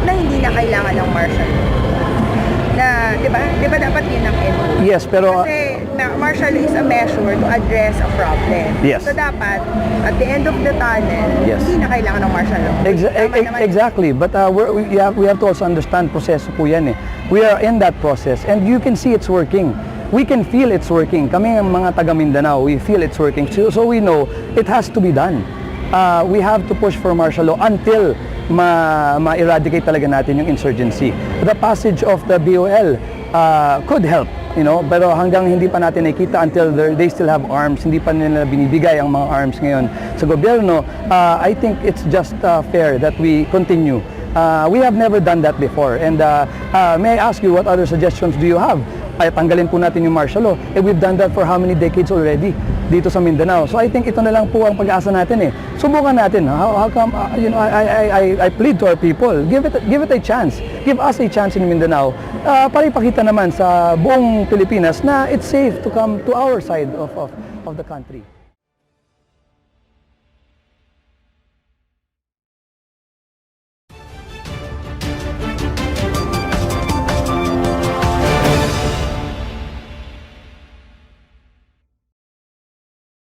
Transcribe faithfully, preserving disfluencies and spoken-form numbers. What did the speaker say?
na hindi na kailangan ng martial law. Na, di ba? Di ba dapat yun ang end? Yes, pero Kasi na, martial law is a measure to address a problem. Yes. So dapat, at the end of the tunnel, Yes. hindi na kailangan ng martial law. Exa- Tama e- e- naman. Exactly, but uh, we're, we, have, we have to also understand proseso po yan eh. We are in that process and you can see it's working. We can feel it's working. Kami ng mga taga Mindanao, we feel it's working. So, so we know it has to be done. Uh, we have to push for martial law until ma- ma-eradicate talaga natin yung insurgency. The passage of the B O L uh, could help, you know, pero hanggang hindi pa natin nakikita until they're- they still have arms, hindi pa nila binibigay ang mga arms ngayon sa gobyerno, uh, I think it's just uh, fair that we continue. Uh, we have never done that before. And uh, uh, may I ask you, what other suggestions do you have? Ay, tanggalin po natin yung martial law. Eh, we've done that for how many decades already dito sa Mindanao. So I think ito na lang po ang pag-asa natin eh. Subukan natin. How, how come, uh, you know, I, I, I, I plead to our people. Give it, give it a chance. Give us a chance in Mindanao. Uh, para ipakita naman sa buong Pilipinas na it's safe to come to our side of, of, of the country.